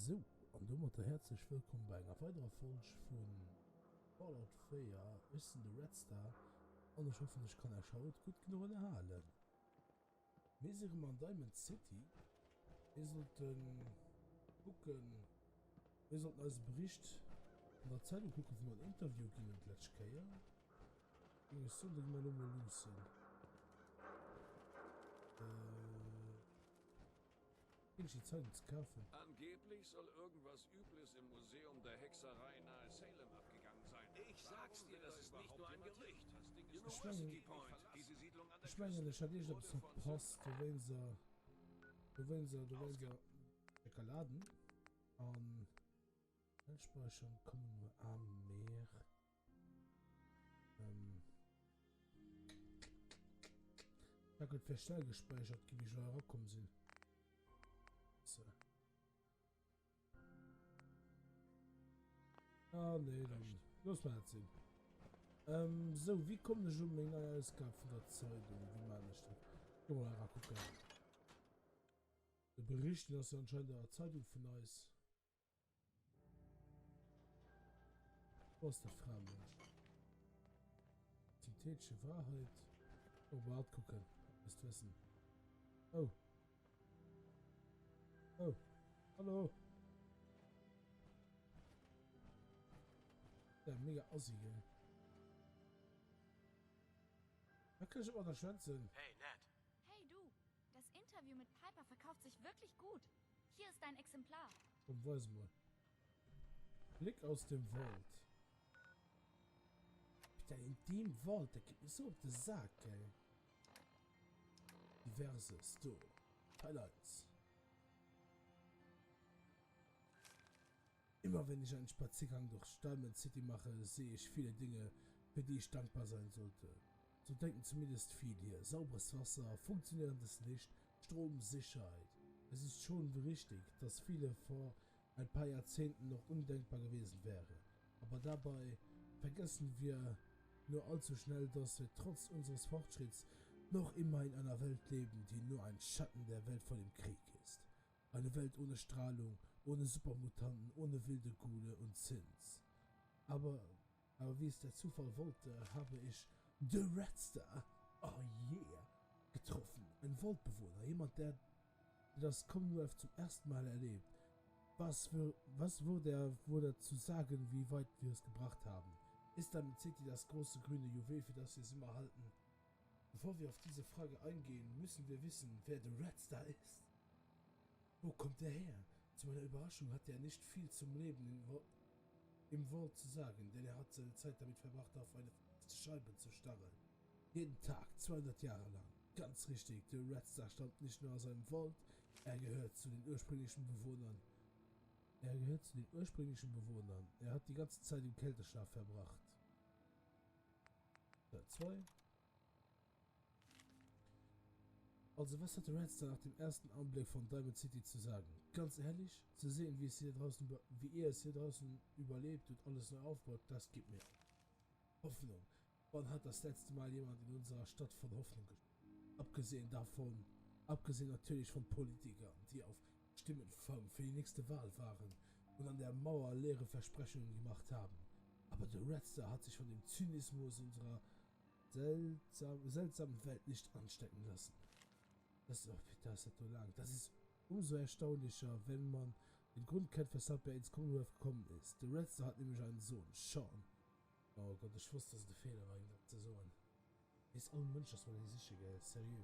Sou, an domatter häerzlech wëllkomm bei enger weiderer Folg vu Fallout 4. Ech sinn de Redstar an ech hoffen ech kann iech haut gutt genuch ënnerhalen. Mir si rëm an Diamond City. Mir sollten kucken, mir sollten eise Bericht an der Zeitung kucken, wou mer en Interview ginn hunn d'lescht Kéier. Géing ech soen, da gi mer elo mol luussen. Kritt ech déi Zeitung ze kafen? Angeblich soll irgendwas Übles im Museum der Hexerei nahe Salem abgegangen sein. Ich sag's Warum dir, will das da ist nicht überhaupt nur ein jemand hin? Gerücht. Das Ding ist Ech doch mengen, University Point, diese Siedlung an der ech mengen Küste, ech hat iergendeppes wurde von verpasst. Sünden Dowéinster, dowéinster, ausge. dowéinster Schokoladen an Schnellspeichern kommen nur am Meer. Ähm. Da gëtt fir schnell gespäichert gi wéi ech hei erakomm sinn. So. Ah nee, dann looss mer dat sinn. Ähm, sou, wéi kommen ech un meng nei Ausgab vun der Zeitung? Wéi maan ech dat? Gi mol era kucken. De Bericht, deen ass jo anscheinend an der Zeitung vun eis. Wo ass dat Framensch? Synthetische Wahrheit. Oh, wart kucken. Müsst wissen. Oh. Oh. Hallo. Ja, mega assi, gell. Da kann ich immer da schwänzen. Hey, Ned. Hey, du. Das Interview mit Piper verkauft sich wirklich gut. Hier ist dein Exemplar. Komm, weis mol. Blick aus dem Vault. Bitte in dem Vault, der geht mir so op de Sak, gell. Diverses, do. Teil 1. Immer wenn ich einen Spaziergang durch Diamond City mache, sehe ich viele Dinge, für die ich dankbar sein sollte. So denken zumindest viele hier. Sauberes Wasser, funktionierendes Licht, Strom, Sicherheit. Es ist schon richtig, dass viele vor ein paar Jahrzehnten noch undenkbar gewesen wäre. Aber dabei vergessen wir nur allzu schnell, dass wir trotz unseres Fortschritts noch immer in einer Welt leben, die nur ein Schatten der Welt vor dem Krieg ist. Eine Welt ohne Strahlung, ohne Supermutanten, ohne wilde Ghule und Zins. Aber, aber wie es der Zufall wollte, habe ich The Redster, oh yeah, getroffen. Ein Vault-Bewohner, jemand, der, der das Commonwealth zum ersten Mal erlebt. Was, für, was würde er wohl dazu sagen, wie weit wir es gebracht haben? Ist Diamond City das große grüne Juwel, für das wir es immer halten? Bevor wir auf diese Frage eingehen, müssen wir wissen, wer The Redstar ist. Wo kommt er her? Zu meiner Überraschung hatte er nicht viel zum Leben in, im Vault zu sagen, denn er hat seine Zeit damit verbracht, auf eine Scheibe zu starren. Jeden Tag, 200 Jahre lang. Ganz richtig, der Redstar stammt nicht nur aus einem Vault, er gehört zu den ursprünglichen Bewohnern. Er gehört zu den ursprünglichen Bewohnern. Er hat die ganze Zeit im Kälteschlaf verbracht. Teil 2. Also, was hat der Redstar nach dem ersten Anblick von Diamond City zu sagen? Ganz ehrlich, zu sehen, wie es hier draußen, wie ihr es hier draußen überlebt und alles neu aufbaut, das gibt mir Hoffnung. Wann hat das letzte Mal jemand in unserer Stadt von Hoffnung gesprochen? Abgesehen davon, abgesehen natürlich von Politikern, die auf Stimmenfang für die nächste Wahl waren und an der Mauer leere Versprechungen gemacht haben. Aber der Redstar hat sich von dem Zynismus unserer seltsam, seltsamen Welt nicht anstecken lassen. Das, oh, das ist so lang. Das ist umso erstaunlicher, wenn man den Grund kennt, weshalb er ins Commonwealth gekommen ist. Der Redstar hat nämlich einen Sohn, Sean. Oh Gott, ech wosst, dass et e Feeler war, him dat ze soen. Weess all Mënsch, dass mer déi siche, gell? Seriö.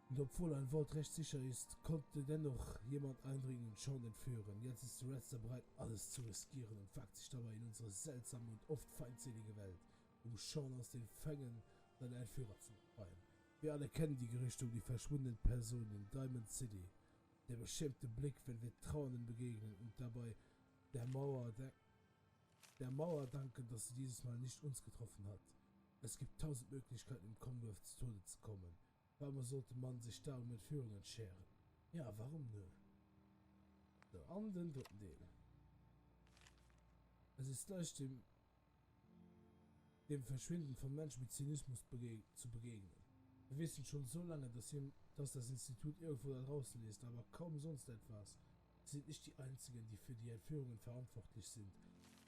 Und obwohl ein Vault recht sicher ist, konnte dennoch jemand eindringen und Sean entführen. Jetzt ist der Redstar bereit, alles zu riskieren und wagt sich dabei in unsere seltsame und oft feindselige Welt, um Sean aus den Fängen seiner Entführer zu befreien. Wir alle kennen die Gerüchte um die verschwundenen Personen in Diamond City. Der beschämte Blick, wenn wir Trauernden begegnen und dabei der Mauer der Mauer danken, dass sie dieses Mal nicht uns getroffen hat. Es gibt tausend Möglichkeiten, im Commonwealth zu Tode zu kommen. Warum sollte man sich da um Entführungen scheren? Ja, warum nur? So, an den drëtten Deel. Es ist leicht, dem, dem Verschwinden von Menschen mit Zynismus bege zu begegnen. Wir wissen schon so lange, dass, jem, dass das Institut irgendwo da draußen ist, aber kaum sonst etwas. Sie sind nicht die einzigen, die für die Entführungen verantwortlich sind.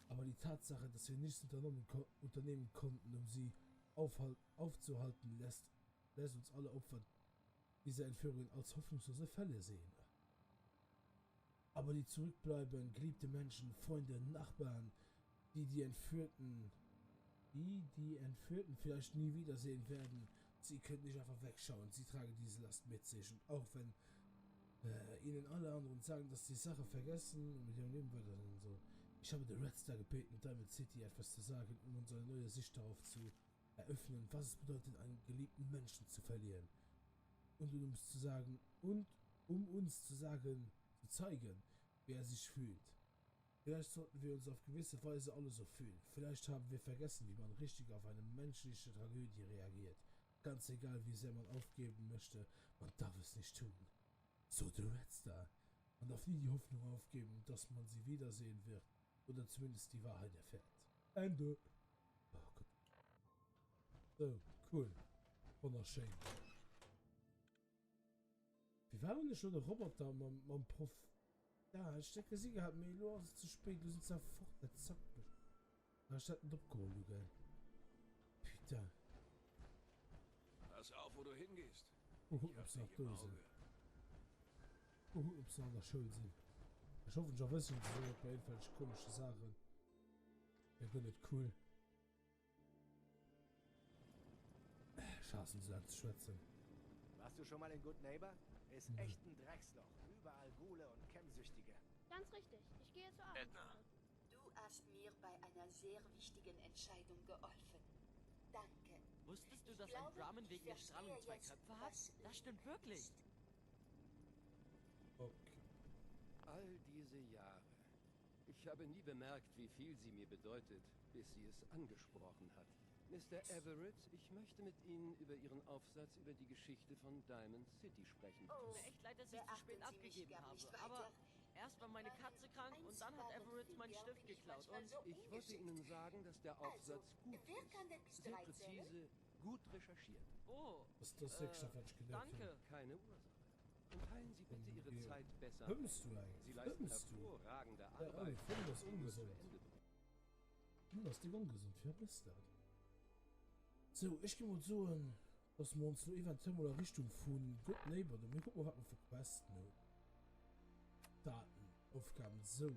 Aber die Tatsache, dass wir nichts unternommen ko unternehmen konnten, um sie aufzuhalten, lässt, lässt uns alle Opfer dieser Entführungen als hoffnungslose Fälle sehen. Aber die zurückbleiben, geliebte Menschen, Freunde, Nachbarn, die die Entführten, die die Entführten vielleicht nie wiedersehen werden, sie können nicht einfach wegschauen. Sie tragen diese Last mit sich. Und auch wenn äh, ihnen alle anderen sagen, dass die Sache vergessen und mit ihrem Leben weitergehen soll. Ich habe The Red Star gebeten, Diamond City etwas zu sagen, um uns eine neue Sicht darauf zu eröffnen, was es bedeutet, einen geliebten Menschen zu verlieren. Und um uns zu sagen, und um uns zu sagen, zu zeigen, wie er sich fühlt. Vielleicht sollten wir uns auf gewisse Weise alle so fühlen. Vielleicht haben wir vergessen, wie man richtig auf eine menschliche Tragödie reagiert. Ganz egal, wie sehr man aufgeben möchte, man darf es nicht tun. So The Red Star. Man darf nie die Hoffnung aufgeben, dass man sie wiedersehen wird oder zumindest die Wahrheit erfährt. Ende. Oh Gott. So, cool. Wonnerschéin. Wéi war hunn ech lo de Roboter mam, mam Prof. Ja, ech dat gesi gehat, mee elo ass et ze spéit, elo sinn se fort, dat zackt mech. Ah, ech dat net opgeholl hu, gell. Putain. Pass auf, wo du hingehst. Mol kucken, ob se nach do sinn. Mol kucken, ob se nach an der Schoul sinn. Ech hoffen, ech erwëschen se net bei iergendwelche komesche Saachen. Wär guer net cool. Ech haassen esou laang ze schwätzen. Warst du schon mal in Goodneighbor? Ist echt 'n Drecksloch, überall Ghule und Chemsüchtige. Ganz richtig, ich gehe zur Edna. Abendschule. Du hast mir bei einer sehr wichtigen Entscheidung geholfen. Danke. Wusstest du, Ich dass ein glaube, Brahmin ich wegen der verstehe Strahlung zwei jetzt, Köpfe hat? was Das stimmt Leben wirklich. ist. Okay. All diese Jahre. Ich habe nie bemerkt, wie viel sie mir bedeutet, bis sie es angesprochen hat. Mr. Everett, ich möchte mit Ihnen über Ihren Aufsatz über die Geschichte von Diamond City sprechen. Tut Oh, mir echt leid, dass ich zu spät beachten Sie mich abgegeben gar habe, nicht aber weiter. erst war meine Bei Katze krank und dann hat einstwahrenden Everett meinen Finger Stift bin ich geklaut manchmal und so Ich wollte ungeschickt. Ihnen sagen, dass der Also, Aufsatz gut wer ist. kann denn bis Sehr drei zählen? präzise, gut recherchiert. Oh, Das, das ist wirklich äh, das, was ich gedacht habe. danke. Keine Ursache. Und teilen Sie bitte Ihre Okay. Zeit besser Filmst ein. du eigentlich? Sie leisten Filmst du? hervorragende Ja, Arbeit, ey, Film ist die Sie nur zu ungesund. Ende bringen. Film ass dick ongesund. Firwat méchs de dat? Sou, ech gi mol soen, dass mer ons lo eventuell mol a Richtung vu Good Neighbor do. Mir kucke mol, wat mer fir Questen hunn. Daten, Aufgaben, sou.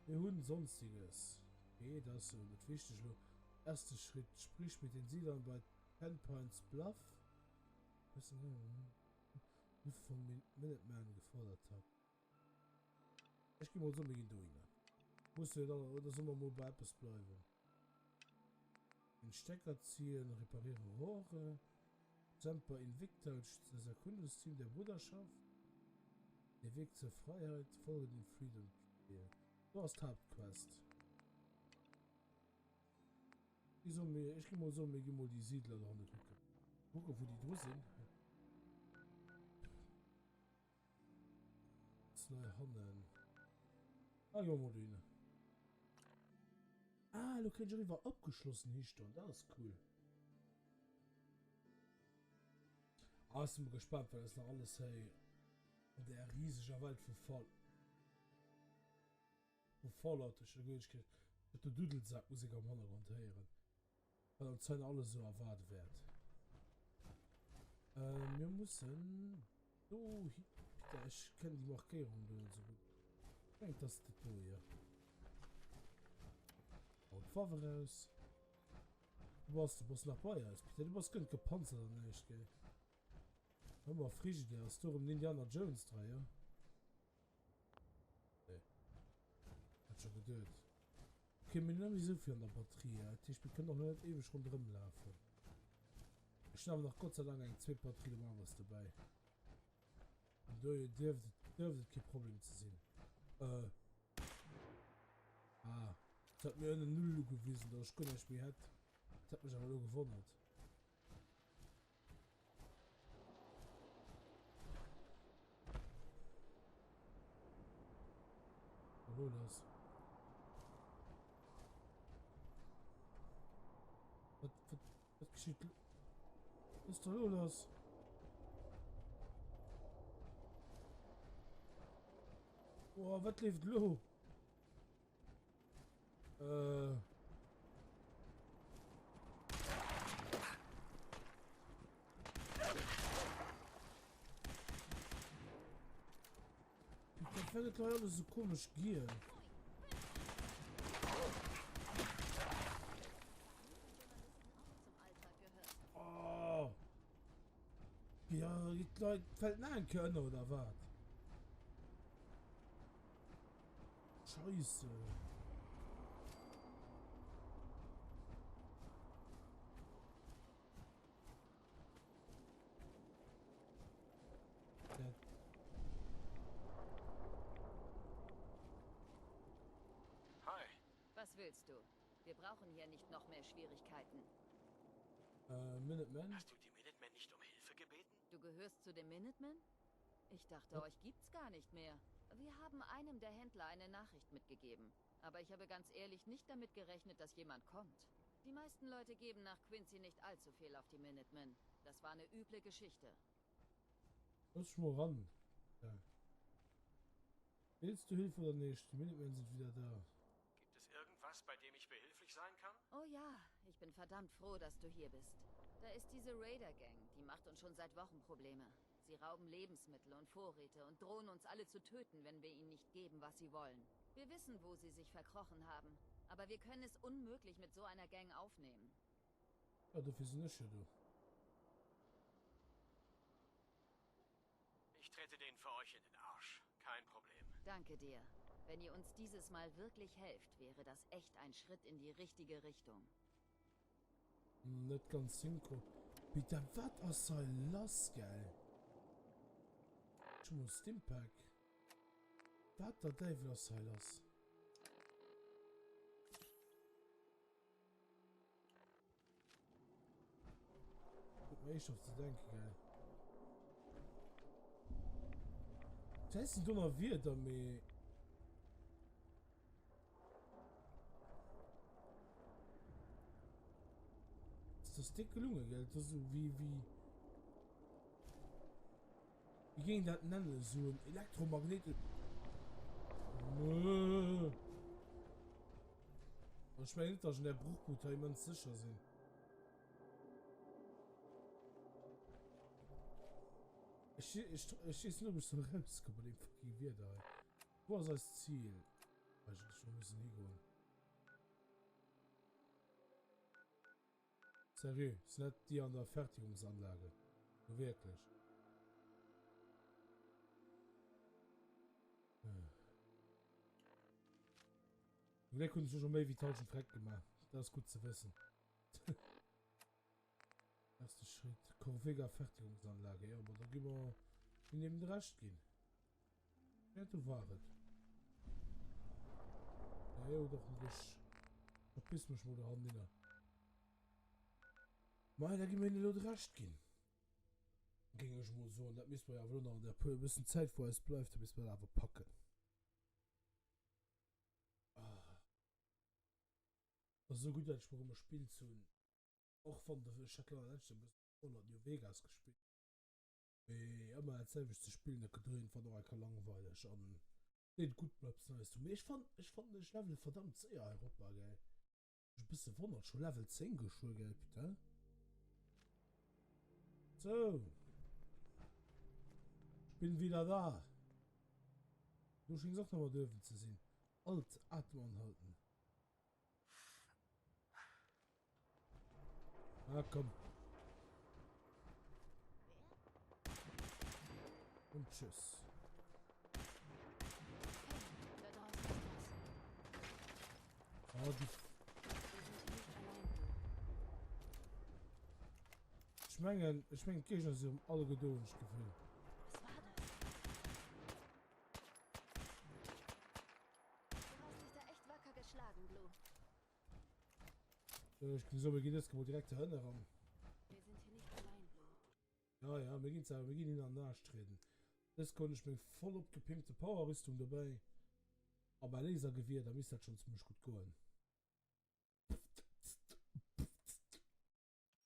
Mir hunn Sonstiges. Okay, dat ass jo net wichteg elo. Erste Schritt, Sprich mit den Siedlern bei Ten Pines Bluff. Hilfe von Minutemen gefordert hat. Ech gi mol soen, mir ginn dohinner. Muss jo dann, oder solle mer mol bei eppes bleiwen? Den Stecker ziehen, repariere Rohre. Semper Invicta und das Erkundungsteam der Bruderschaft. Der Weg zur Freiheit, folge dem Freedom Trail. Do ass d'Haaptquest. Gi soe mir, ech gi mol soen, mir gi mol déi Siedler dohanne kucken. Kucken, wou déi dru sinn. Nei hannen. Ah, gi mer mol dohinner. Ah, lo kréien ech och iwwer abgeschlossen histoen. Dat ass cool. Ah, ech si mol gespaant, wat eis nach alles hei an där riseger Welt vu Fall. Vu Fallout ech hu ech huet de Dudelsak-Musek am Hannergrond héieren, wat ons hei nach alles esou erwaarde wäert. Äh, mir mussen dohi. Peter, ech kennen déi Markéierung do net esou gutt. Ech mengen, et ass dat do hier. Hol d'Waff eraus. Wou bass du? Bass du nach bei eis? Peter, du bass guer net gepanzert an näischt, gell? Ëmmer Frigidaire. Ass do erëm den Indiana Jones dra, jo? Nee. Hat scho geduet. Okay, mir hunn net méi esou vill an der Batterie, dat heescht mir kënnen och net eweg ronderëm lafen. Ech hunn awer nach Gott sei Dank eng zweet Batterie normalerweis dobäi. An dohier dierft et, dierft et kee Problem ze sinn. Äh. Ah, et hat mir ënnen Null ugewisen, datt ech guer näischt méi hätt. Dat hat mech awer elo gewonnert. Elo lass. Wat, wat, wat geschitt? Was ist da elo lass? Oh, wat leeft lo? Äh. Dat fängt gleich alles so komisch gehen. Oh. Ja, die Leute fällt nein können oder was? Scheiße. Hi. Was willst du? Wir brauchen hier nicht noch mehr Schwierigkeiten. Äh, Minutemen? Hast du die Minutemen nicht um Hilfe gebeten? Du gehörst zu den Minutemen? Ich dachte, ja. euch gibt's gar nicht mehr. Wir haben einem der Händler eine Nachricht mitgegeben. Aber ich habe ganz ehrlich nicht damit gerechnet, dass jemand kommt. Die meisten Leute geben nach Quincy nicht allzu viel auf die Minutemen. Das war eine üble Geschichte. Lass mal ran. Ja. Willst du Hilfe oder nicht? Die Minutemen sind wieder da. Gibt es irgendwas, bei dem ich behilflich sein kann? Oh ja, ich bin verdammt froh, dass du hier bist. Da ist diese Raider-Gang, die macht uns schon seit Wochen Probleme. Sie rauben Lebensmittel und Vorräte und drohen uns alle zu töten, wenn wir ihnen nicht geben, was sie wollen. Wir wissen, wo sie sich verkrochen haben, aber wir können es unmöglich mit so einer Gang aufnehmen. Ja, dofir sinn ech jo do. Ich trete denen für euch in den Arsch. Kein Problem. Danke dir. Wenn ihr uns dieses Mal wirklich helft, wäre das echt ein Schritt in die richtige Richtung. Net ganz synchro. Bitte, wat ass hei lass, gell? Schon mal Stimpack. Wat der Däiwel ass hei lass? Gëtt mir éischter ze denken, gell? Vläicht sinn Donnerwieder, mee. Ass das dick gelungen, gell? Das ist so wie, wie. Wéi géing dat nennen? Esou en Elektromagnet. Ech mengen net, datt ech an där Bruchbude hei immens sécher sinn. Ech, ech, ech weess net, ob ech soll erausgoen bei deem fucking Wieder hei. Wou ass eist Zil eigentlech, wou mir mussen higoen? Sérieux, sinn dat déi an der Fertigungsanlage? Lo wierklech? Zum Gléck hunn ech jo scho méi wéi d'Halschent freck gemaach. Dat ass gutt ze wëssen. Erste Schritt, Corvega Fertigungsanlage. Jo, ma da gi mer hinnen eben de Rescht ginn. Ja, do war et. Ja, jo, doch, ech verpiss mech mol dohannen. Mei, da gi mer hinnen elo de Rescht ginn. Géing ech mol soen. Dat misst mer jo awer elo nach an der puer bëssen Zäit, wou eis bleift, da misst mer dat awer packen. Ah. Ass esou gutt, dat ech mer erëm e Spill ze hunn. Och wann de Shetland Adventure e bëssen Fallout New Vegas gespillt. Mee ëmmer dat selwecht ze spillen, dat gëtt iergendwann och eng Kéier langweileg an deet gutt mol eppes Neies ze hunn. Mee ech fann, ech fannen ech levele verdammt séier hei erop, gell. Mech e bësse wonnert, scho Level 10 geschwë, gell, putain. Sou. Ich bin wieder da. Du schéngs och nach mat uewen ze sinn. Alt, Atem anhalten. Ah, komm. Und tschüss. Oh, die Ich mengen, ich mengen, d'Géigner si rëm alle gedoen, hunn ech d'Gefill. Ech géing soen, mir ginn dës Kéier mol direkt heihinne eran. Ja, ja, mir ginn awer, mir ginn hinnen an den Aarsch trieden. Dës Kéier hunn ech meng voll opgepimpte Power-Rüstung dobäi a mäi Lasergewier, da misst dat schonn zimmlech gutt goen.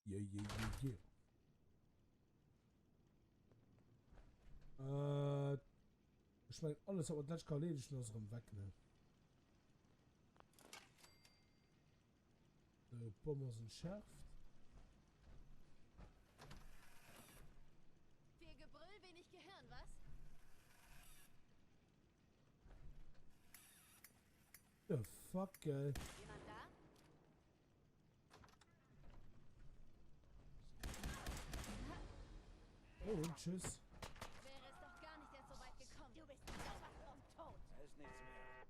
Yeah, yeah, yeah, yeah. Äh, ech Ech mengen alles wat mer d'lescht Kéier erleedegt hunn ass erëm weg, ne? Sou, d'Bomm ass entschärft. Viel Gebrüll, wenig Gehirn, was? The fuck, gell? Jemand da? Oh, und tschüss. Wäre es doch gar nicht erst so weit gekommen. Du bist sowas von tot. Da ist nichts mehr.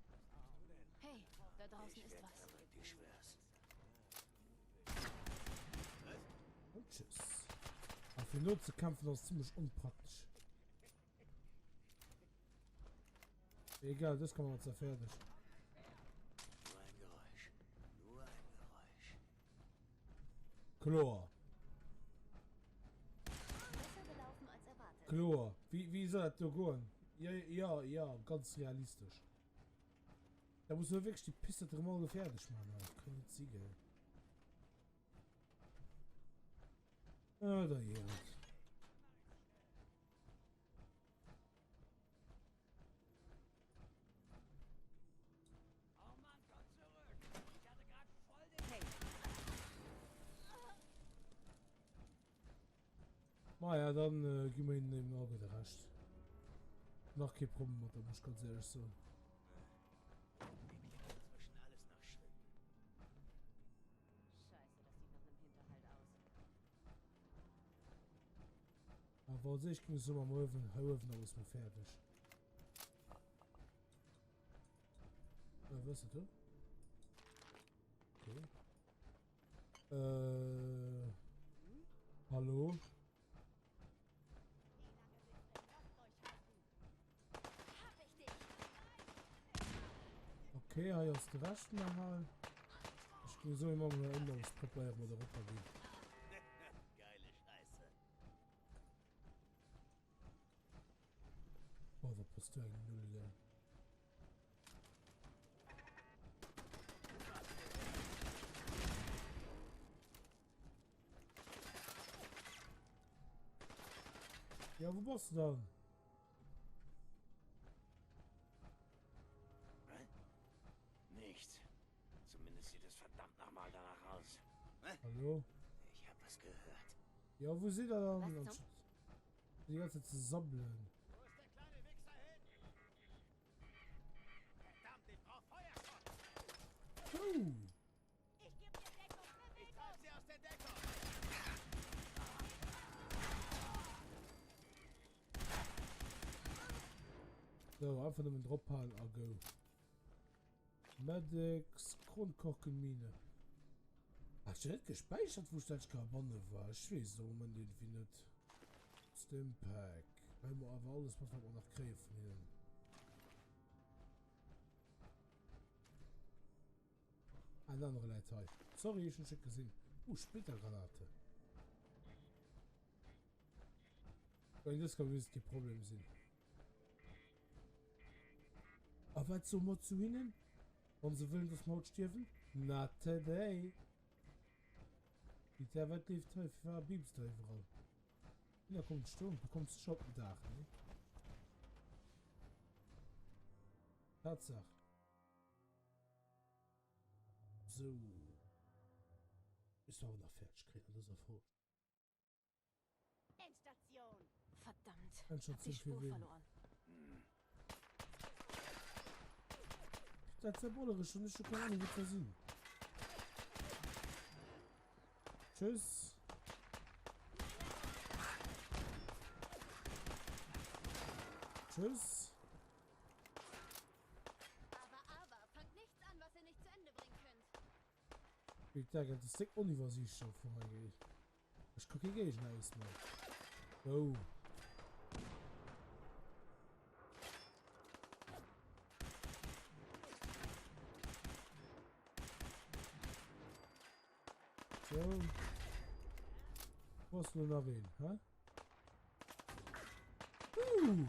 Was nimmst du denn? Hey, da draußen Ich ist werd was. verrückt, ich schwör's. Und tschüss. Aber für Not zu kämpfen, das ist ziemlich unpraktisch. Egal, das kann man jetzt ja fertig. Nur ein Geräusch. Nur ein Geräusch. Chlor. Besser gelaufen als erwartet. Chlor. Wie, wie soll das da gehen? Ja, ja, ja, ganz realistisch. Da muss man wirklich die Piste dreimal fertig machen. Das kann nicht sein, gell? Ah, da hier. Oh Mann, komm zurück. Ich hatte gerade voll den... Hey. Maja, dann äh, gi mer hinnen eben all de Rescht. Nach kee Problem mat, muss ich ganz ehrlech soen. Mir klingt inzwischen alles nach Schlitten. Scheiße, das sieht nach einem Hinterhalt aus. Awer als éischt ging ech soe mam Uewen, hei uewen alles mol fäerdeg. Äh, wat ass dat do? Okay. Äh, hallo? Hab ich dich! Okay, hei ass de Rescht nach hal. Ech ging soe mam mol ënner alles preparéieren, mat eropper ginn. Geile Scheiße. Oh, wat bass du eng Null, gell? Ja, wo bass du dann? Nichts. Zumindest sieht es verdammt nochmal danach aus. Hallo? Ich hab was gehört. Ja, wo sidd der dann? Was zum? Die ganze Zeit zu sabbeln. Wo ist der kleine Wichser hin? Verdammt, ich brauch Feuerschutz. Oh. Ich geb dir Deckung. Ich treib sie aus der Deckung. So, einfach nëmmen drop halen a go. Medics, Kronkorkenmine. Hat ech net gespäichert wou ech dat Kabanne war? Ech weess et am Moment irgendwie net. Stimpack. Hei mer awer alles mat wat mer nach kréie vun hinnen. Ah, en anere läit hei. Sorry, ech hunn dech net gesinn. Uh, Splittergranate. Well dës ka misst kee Problem sinn. A wat soe mer zu hinnen, wann se wëllen, dass mer haut stierwen? Not today! Peter, wat leeft hei? Firwat biibst de iwwerall? Da kommt Sturm, du kommst sicher op den Daach, ne? Tatsaach. Sou. Bis mer awer nach fäerdeg kréien an dëser Folg. Endstation! Verdammt, hab die Endstation fir Spur ween? verloren. Dat zerbollere schon, ech hu keng Ahnung wou se sinn. Tschüss. Tschüss. Aber, aber, fangt nichts an, was ihr nicht zu Ende bringen könnt. Wéi dat dat ass déck oniwwersiichtlech am Fong hei. Ech ka kee Géigner ausmaachen. Oh. So. Wo ass lo nach een, hä? Uh!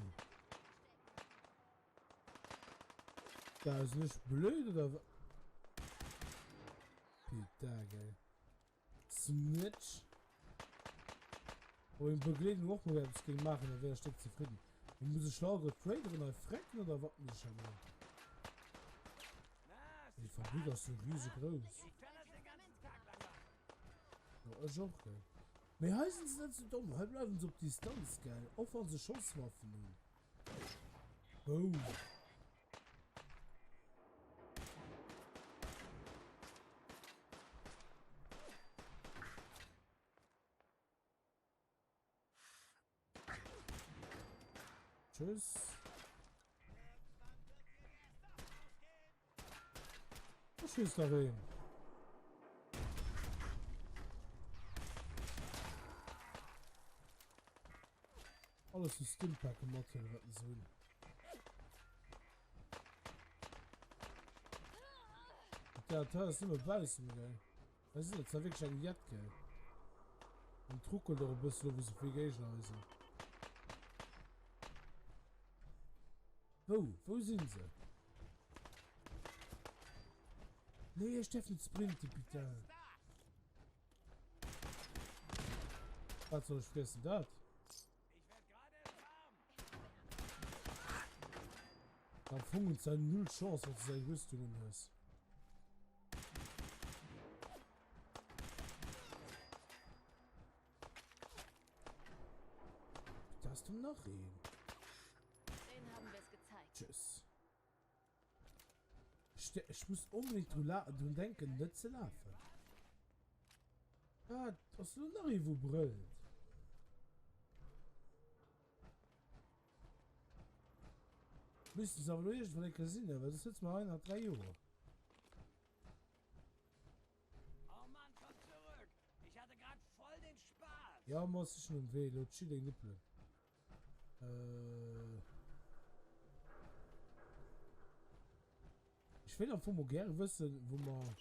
Da ass nech blöd oder wa? Putain, gell. Snitch. Wo eng Begleedung och mol eppes géing maachen, da wär ech déck zefridden. Muss ech lo alleguer d'Raideren hei frecken oder wat muss ech hei man? Déi Fabrik ass jo riesegrouss. Jo, ech och, gell. Mee hei sinn se net sou domm, hei bleiwen se op Distanz, gell, och wann se Schosswaffen hunn. Boom. Tschüss. Da schießt da wen. Alles so Stimpacke mat hier, wat so. Der Teil ist immer bausen, gell? Das ist jetzt wirklich eng Jett, gell? Und ruckelt och e bëssen, wou sou vill Géigner hei sinn. Wou? Wou sinn se? Nee, ech därf net sprinten, putain. Wat soll ech friessen? Dat? Am Fong hues du null Chance, wann du seng Rüstung un hues. Da ist noch een. Den haben wir's gezeigt. Tschüss. Ich, ich muss unbedingt dran denken, net ze lafen. Ah, das ist noch een, wo brüllt. Müssten se awer elo iergendwann eng Kéier sinn, well soss sëtze mer hei nach 3 Joer. Jo, ma ass sichen um Wee, elo chill deng Nippelen. Äh. Ech wéilt am Fong mol gäre wëssen, wou mer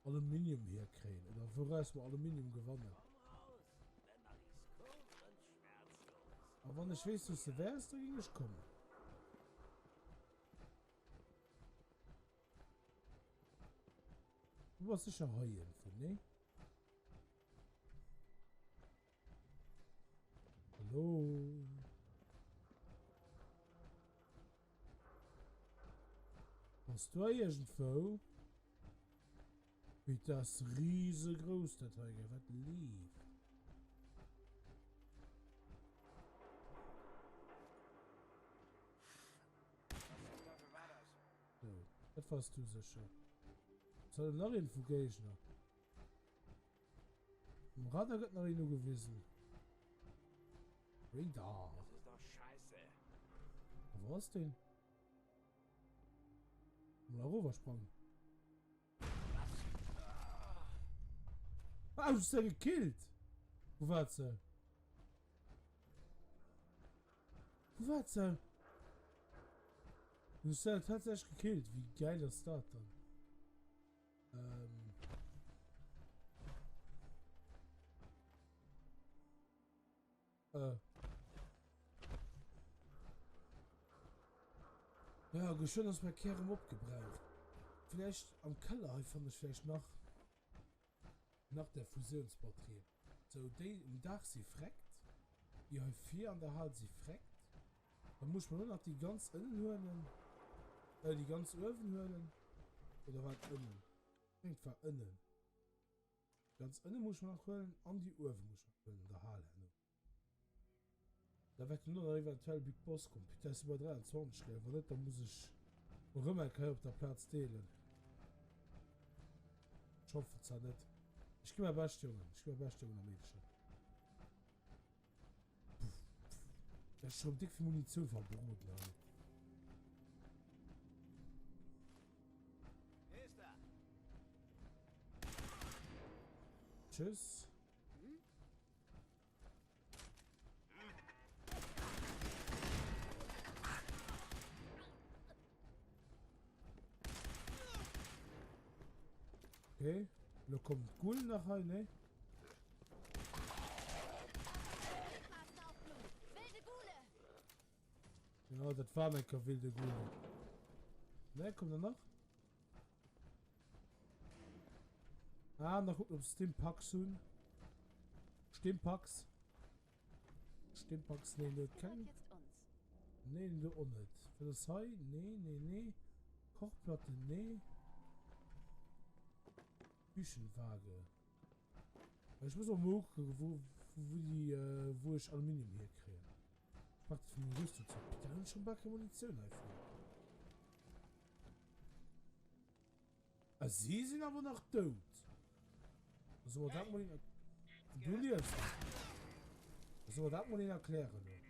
Aluminium hierkréien oder wouraus mer Aluminium gewannen. A wann ech weess, wou s de wäers, da géing ech kommen. Du bass sécher hei iergendwou, nee? Hallo? Bass du hei iergendwou? Wéi dat ass riesegrouss dat hei, gell? Wat leeft? So, dat wars du sécher. Soll nach een vu Géigner? Um Radar gëtt nach een ugewisen. Radar. Das ist doch scheiße. Wo ass deen? Mal eroversprangen. Ah, du bist ja gekillt. Wo war sie? Wo war sie? Du bist ja tatsächlich gekillt. Wie geil ist das dann? Ähm. Äh. Ja, geschwënn ass mäi Kär erëm opgebraucht. Vläicht am Keller hei fannen ech vläicht nach nach der Fusiounsbatterie. Sou, déi um Daach si vreckt. Déi hei vir an der Hal si vreckt. Da muss ech mer elo nach déi ganz ënnen huelen. Äh, déi ganz uewen huelen. Oder war et ënnen? Ech mengen et war ënnen. Ganz ënne muss ech mer nach huelen an déi uewe muss ech nach huelen an der Hal herno. Da wäert herno nach eventuell Big Boss kommen. Putain, ech si bei 23 gell, wann net da muss ech erëm eng Kéier op der Plaz deelen. Ech hoffen zwar net. Ech gi mäi Bescht Jongen, ech gi mäi Bescht Jongen a Meedchen. Ech hu schon dick vill Munition verbroden hei. Tschüss. Okay, lo kommt d'Gul nach hei, ne? Ja, dat war eng Kéier wilde Gule. Ne, kommt der nach? Ah, nach gucken, ob Stimpaks hunn. Stimpaks. Stimpaks, nee, net keng. Nee, den do och net. Wat ass hei? Nee, nee, nee. Kochplatte, nee. Küchenwaage. Ech muss och mol kucken, wou, wou déi, wou ech Aluminium hierkréien. Ech brauch dat fir meng Rüstung ze. Putain, hunn ech schon bal keng Munitioun heivir. Ah, si sinn awer nach dout. Da soll mer dat mol een. Du liefs nach. Da soll mer dat mol een erklären elo.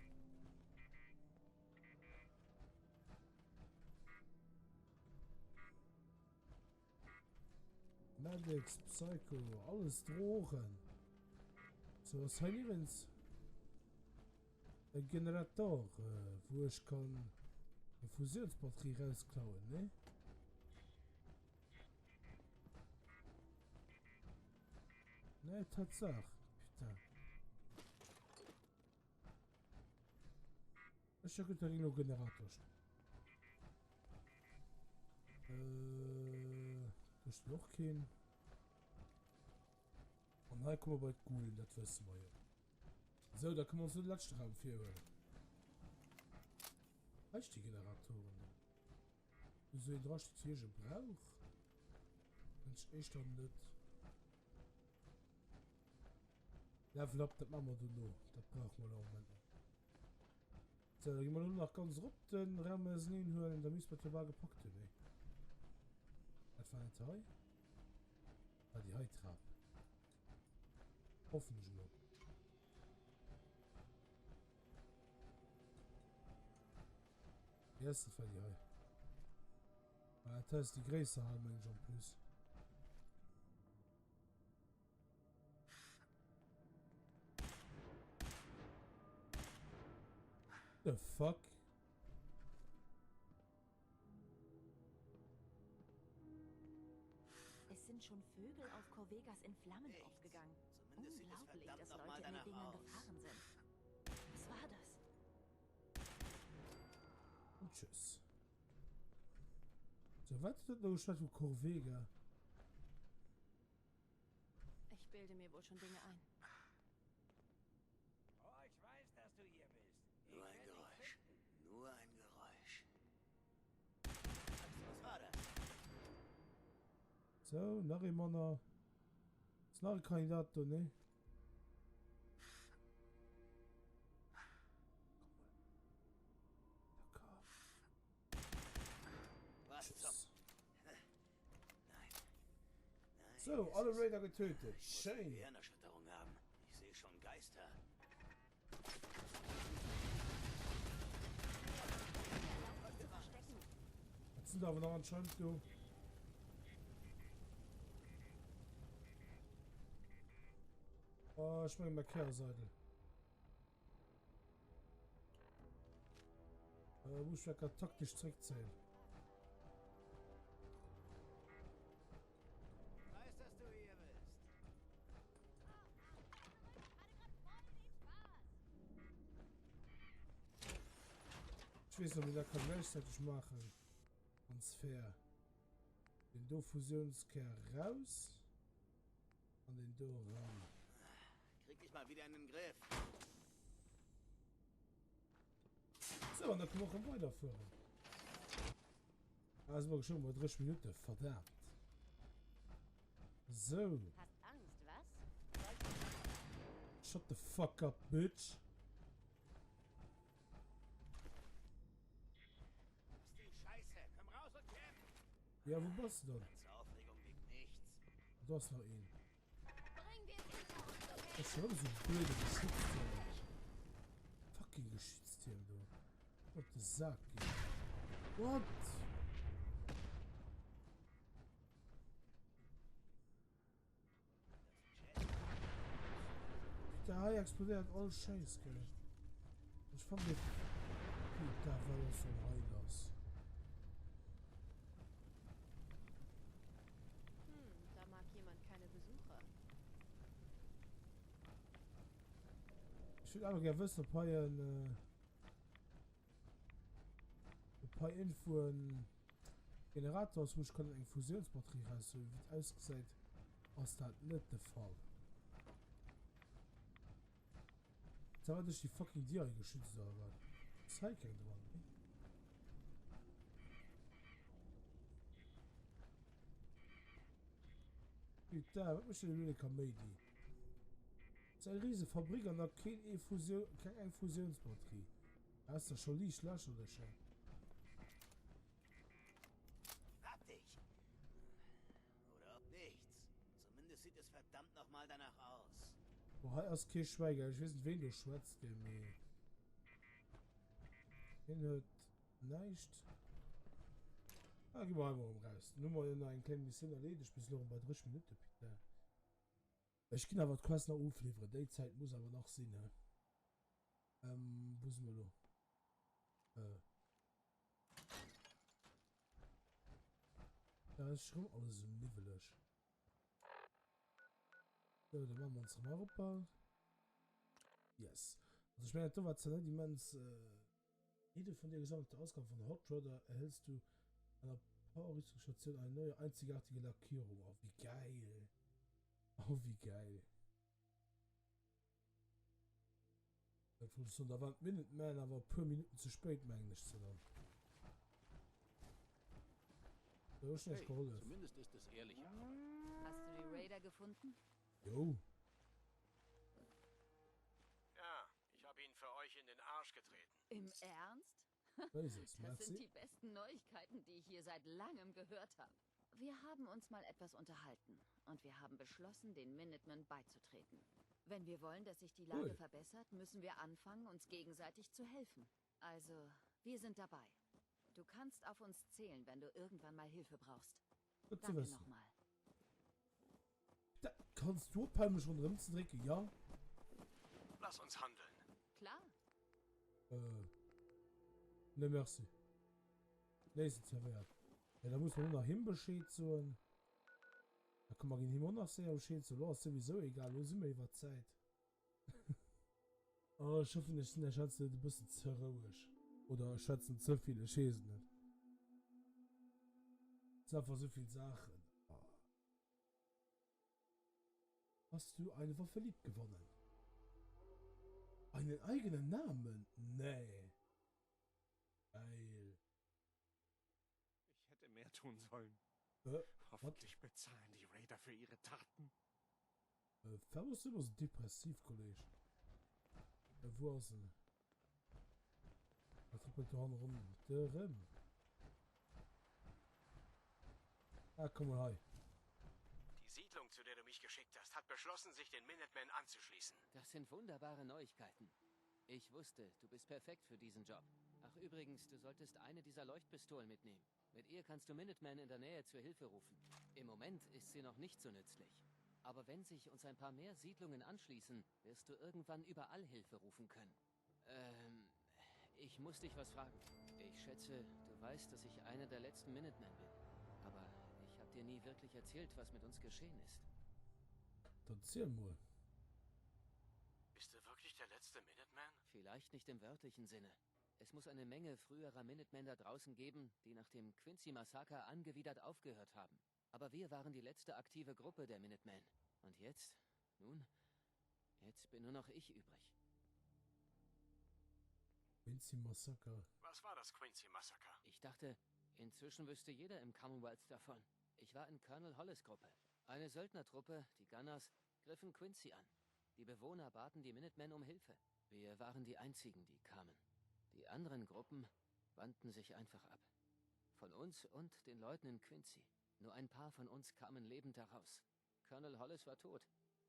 Medics, Psycho, alles Drogen. So, ass hei nirgends e Generator, wou ech kann eng Fusionsbatterie rausklauen, ne? Ne, Tatsaach. Putain. Ech da gëtt elo Generator stinn. Äh, do steet och keen. An hei komme bei d'Ghoulen, dat wësse mer jo. Sou, da kënne mer ons de leschte Raum virhuelen. Hei sti Generatoren do. Wou een dra steet, wéi ech e brauch. Mensch éischter net. Level up, dat maache mer dono. Dat brauche mer elo am Moment net. Sou, da gi mer elo nach ganz erop den Raum auseneen huelen. Da misst mer et jo bal gepackt hunn, nee? Dat war net hei. War déi hei Trap. Hoffen ech emol. Yes, dat war déi hei. Ah, dat ass déi gréisser Hal, meng ech, en plus. The fuck? Es sind schon Vögel auf Corvegas in Flammen Nichts. aufgegangen. Zumindest sieht es Unglaublich, verdammt dass nochmal Leute in den danach Dingern aus. gefahren sind. Was war das? Und tschüss. So, wat huet dat elo geschwat vu Corvega? Ich bilde mir wohl schon Dinge ein. Oh, ich weiß, dass du hier bist. Ich Nur ein werd dich Geräusch. finden. Nur ein Geräusch. Was war das? So, nach ee manner. Ass nach e Kandidat do, nee? Was zum... Tschüss. Nein. Nein, So, es alle ist- Raider getötet. Ich muss Schön. eine Gehirnerschütterung haben. Ich sehe schon Geister. Jetzt sind aber noch anscheinend du. Oh, ich meine mal Kehrseite. Äh, muss ich grad taktisch zurückzählen. Weiß, dass du hier bist. Ich weiß noch, wie das kann gleichzeitig machen. Ganz fair. Den do Fusionskern raus. An den do ran. Krieg dich mal wieder in den Griff. So, an da können wir auch weiterführen. Also mal schon mal 30 Minuten, verdammt. So. Hast Angst, was? Shut the fuck up, bitch. Was die Scheiße? Komm raus und kämpf! Ja, wo bist du denn? Ganze Aufregung wegen nichts. Du hast noch ihn. Bringen wir es hinter uns, okay? Das ist schon so blöde Geschütztürme. Fucking Geschütztürme, du. What the Sack, gehen. What? Der Hai explodiert all Scheiß, gell? Ich fand den... Da war das so ein los. Hm, da mag jemand keine Besucher. Ich würde aber gerne wissen, ob hier ein, äh, ein paar Info ein Generator ist, wo ich kann eine Fusionsbatterie raus, so wie es aussieht, ist das nicht der Fall. Jetzt haben wir durch die fucking Dier geschützt, oder was? Ass hei keng dran? Nee. Putain, wat mécht denn elo de Kaméidi? Das ist eng riese Fabrik an da keen ee Fusion, keng eng Fusionsbatterie. Das ist doch schon liicht lächerlech, hä? Schnapp dich! Oder auch nichts. Zumindest sieht es verdammt nochmal danach aus. Boah, hei ass kee Schwäi, gell? Ech weess net, ween do schwätzt, gell, mee hien huet näischt. Ah, gi mer hei mol erëm raus. Dann hu mer jo nach eng kleng Missioun erleedegt. Bis elo erëm bei 30 Minutten, putain. Ech ginn awer d'Quest nach ofliwweren. Déi Zäit muss awer nach sinn, hä? Ähm, wou si mer elo? Äh. Da ass schon alles esou niwweleg. So, da machen wir uns mal rüber. Yes. Also ich meine, da war zwar nicht immens... Äh, jede von dir gesammelte Ausgabe von Hot Rodder erhältst du an der Power-Rüstungsstation eine neue einzigartige Lackierung. Oh, wie geil. Oh, wie geil. Dat wollt ech soen, da waren d'Minutemen awer e puer Minutten ze spéit, mengen ech ze dann. Da hu ech näischt Hey, gehollef. zumindest ist es ehrliche Arbeit. Hast du die Raider gefunden? Jo. Ja, ich habe ihnen für euch in den Arsch getreten. Im Ernst? Jesus, Das sind merci. die besten Neuigkeiten, die ich hier seit langem gehört habe. Wir haben uns mal etwas unterhalten und wir haben beschlossen, den Minutemen beizutreten. Wenn wir wollen, dass sich die Lage Cool. verbessert, müssen wir anfangen, uns gegenseitig zu helfen. Also, wir sind dabei. Du kannst auf uns zählen, wenn du irgendwann mal Hilfe brauchst. Gut zu Danke wissen. nochmal. Da kannst du ophalen, mech ronderëm ze drécken, ja? Lass uns handeln. Klar. Äh. Ne, merci. Léisst zerwéiert. Ja, da muss man och nach him Bescheed soen. Da komm, mer ginn him och nach séier Bescheed soen. Lo ass souwisou egal, lo si mer iwwer d'Zäit. Oh, ech hoffen, ech sinn, ech schwätzen net e bëssen ze roueg. Oder ech schwätzen ze vill, ech weess et net. Et sinn einfach esou vill Saachen. Oh. Hast du eine Waffe lieb gewonnen? Einen eigenen Namen? Nee. Geil. Ich hätte mehr tun sollen. Äh, Hoffentlich bezahlen die Raider für ihre Taten. Äh, warum bist du immer so depressiv, Kollege? Äh, wo ass en? Da trëppelt do hanne ronderëm. Ah, komm mal hei. Die Siedlung, zu der du mich geschickt hast, hat beschlossen, sich den Minutemen anzuschließen. Das sind wunderbare Neuigkeiten. Ich wusste, du bist perfekt für diesen Job. Ach übrigens, du solltest eine dieser Leuchtpistolen mitnehmen. Mit ihr kannst du Minutemen in der Nähe zur Hilfe rufen. Im Moment ist sie noch nicht so nützlich. Aber wenn sich uns ein paar mehr Siedlungen anschließen, wirst du irgendwann überall Hilfe rufen können. Ähm, ich muss dich was fragen. Ich schätze, du weißt, dass ich einer der letzten Minutemen bin. Aber ich habe dir nie wirklich erzählt, was mit uns geschehen ist. Dann erzähl mal. Bist du wirklich der letzte Minuteman? Vielleicht nicht im wörtlichen Sinne. Es muss eine Menge früherer Minutemen da draußen geben, die nach dem Quincy-Massaker angewidert aufgehört haben. Aber wir waren die letzte aktive Gruppe der Minutemen. Und jetzt? Nun, jetzt bin nur noch ich übrig. Quincy Massaker. Was war das Quincy Massaker? Ich dachte, inzwischen wüsste jeder im Commonwealth davon. Ich war in Colonel Hollis Gruppe. Eine Söldnertruppe, die Gunners, griffen Quincy an. Die Bewohner baten die Minutemen um Hilfe. Wir waren die einzigen, die kamen. Die anderen Gruppen wandten sich einfach ab. Von uns und den Leuten in Quincy. Nur ein paar von uns kamen lebend daraus. Colonel Hollis war tot.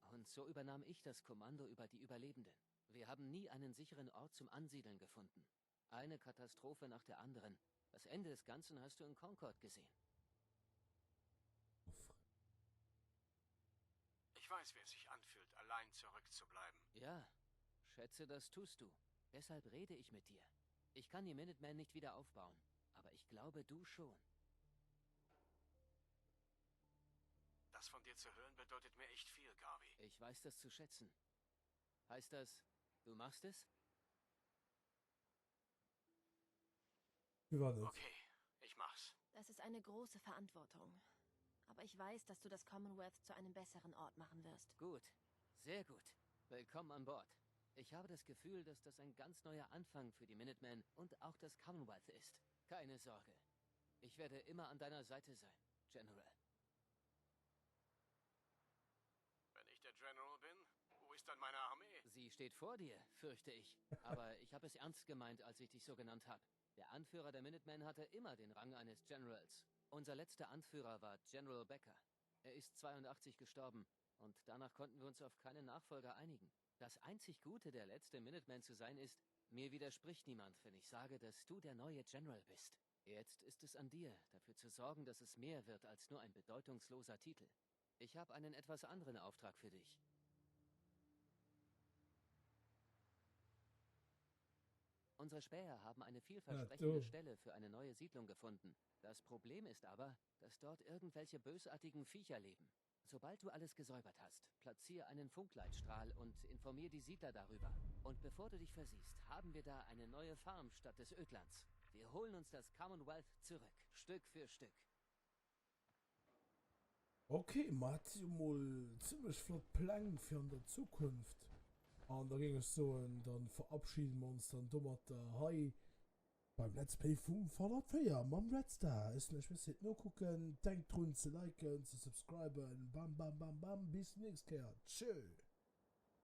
Und so übernahm ich das Kommando über die Überlebenden. Wir haben nie einen sicheren Ort zum Ansiedeln gefunden. Eine Katastrophe nach der anderen. Das Ende des Ganzen hast du in Concord gesehen. Ich weiß, wie es sich anfühlt, allein zurückzubleiben. Ja, schätze, das tust du. Deshalb rede ich mit dir. Ich kann die Minutemen nicht wieder aufbauen, aber ich glaube, du schon. Das von dir zu hören bedeutet mir echt viel, Garvey. Ich weiß das zu schätzen. Heißt das, du machst es? Okay, ich mach's. Das ist eine große Verantwortung. Aber ich weiß, dass du das Commonwealth zu einem besseren Ort machen wirst. Gut, sehr gut. Willkommen an Bord. Ich habe das Gefühl, dass das ein ganz neuer Anfang für die Minutemen und auch das Commonwealth ist. Keine Sorge. Ich werde immer an deiner Seite sein, General. Wenn ich der General bin, wo ist dann meine Armee? Sie steht vor dir, fürchte ich. Aber ich habe es ernst gemeint, als ich dich so genannt habe. Der Anführer der Minutemen hatte immer den Rang eines Generals. Unser letzter Anführer war General Becker. Er ist 82 gestorben und danach konnten wir uns auf keinen Nachfolger einigen. Das einzig Gute, der letzte Minuteman zu sein ist, mir widerspricht niemand, wenn ich sage, dass du der neue General bist. Jetzt ist es an dir, dafür zu sorgen, dass es mehr wird als nur ein bedeutungsloser Titel. Ich habe einen etwas anderen Auftrag für dich. Unsere Späher haben eine vielversprechende Ja, du. Stelle für eine neue Siedlung gefunden. Das Problem ist aber, dass dort irgendwelche bösartigen Viecher leben. Sobald du alles gesäubert hast, platzier einen Funkleitstrahl und informier die Siedler darüber. Und bevor du dich versiehst, haben wir da eine neue Farm statt des Ödlands. Wir holen uns das Commonwealth zurück, Stück für Stück. Ok, ma dat si jo mol zimlech flott Pläng fir an der Zukunft. An da géing ech soen, dann verabschieden mer ons dann domatter hei beim Let's Play vum Fallout 4 mam Red Star. Ech soen iech Merci fir d'Nokucken, denkt drun ze liken, ze subscriben, bam bam bam bam, bis déi nächst Kéier, tschö!